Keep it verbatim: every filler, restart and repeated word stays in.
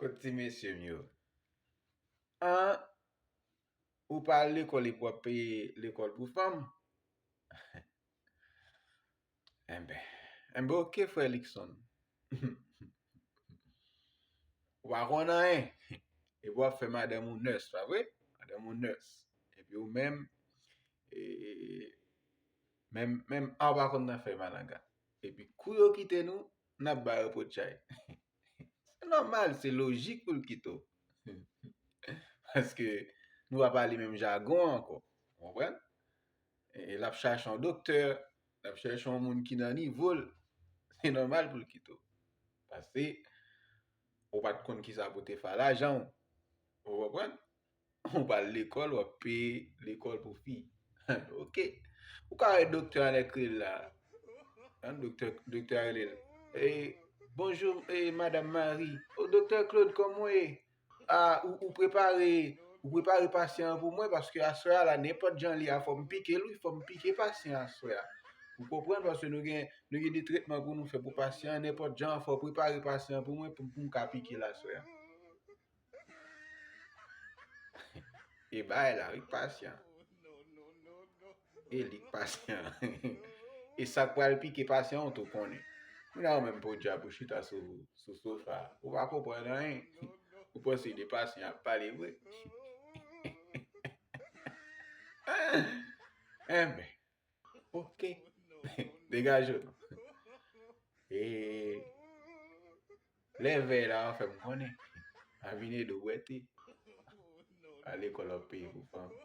Kot ti mesye m yo? An, ou pa al lekòl epi w ap peye lekòl pou fanm? Enben, enben, oke, frè Likson. Ou pa konn anyen. Epi w ap fè madanm ou nurse, pa vre? Madanm ou nurse. Epi ou menm, e, menm, menm a w pa konn nan fè malanga. Epi kou yo kite nou, n ap ba yo potchay. Se nòmal, se lojik pou l kite w. Paske nou pa pale menm jagon ankò. Ou konprann? E l ap chache yon doktè, l ap chache yon moun ki nan nivo l. Se nòmal pou l kite w. Paske ou pa t konn kisa pou te fè a lajan w. Ou konprann? Ou pa al lekòl, w ap peye lekòl pou fi. Oke. Ou ka wè doktè a nèk rele la. An, doktè, doktè a rele l. E, bonjou, e, Madam Marie. O, doktè Claude, kòman w ye? A, ou, ou prepare, ou prepare pasyan an pou mwen, paske aswè a la, nenpòt jan li a, fò m pike l, wi, fò m pike pasyan an aswè a. Ou konprann, paske nou gen, nou gen de tretman pou nou fè pou pasyan an, nenpòt jan, fò w prepare pasyan an pou mwen, pou, pou m ka pike l aswè a. E bay la, wi, pasyan. E li k pasyan. E sa k pral pike pasyan an, ou tou konnen. Kounye a ou menm podyab ou chita sou, sou sofa. Ou pa konprann anyen. Ou panse de pasyan ap pale vre. Enben, oke. Degaje w. E lè vèy la, w a fè m konnen. A vin ede w bwè te. A lekòl w ap peye pou fanm.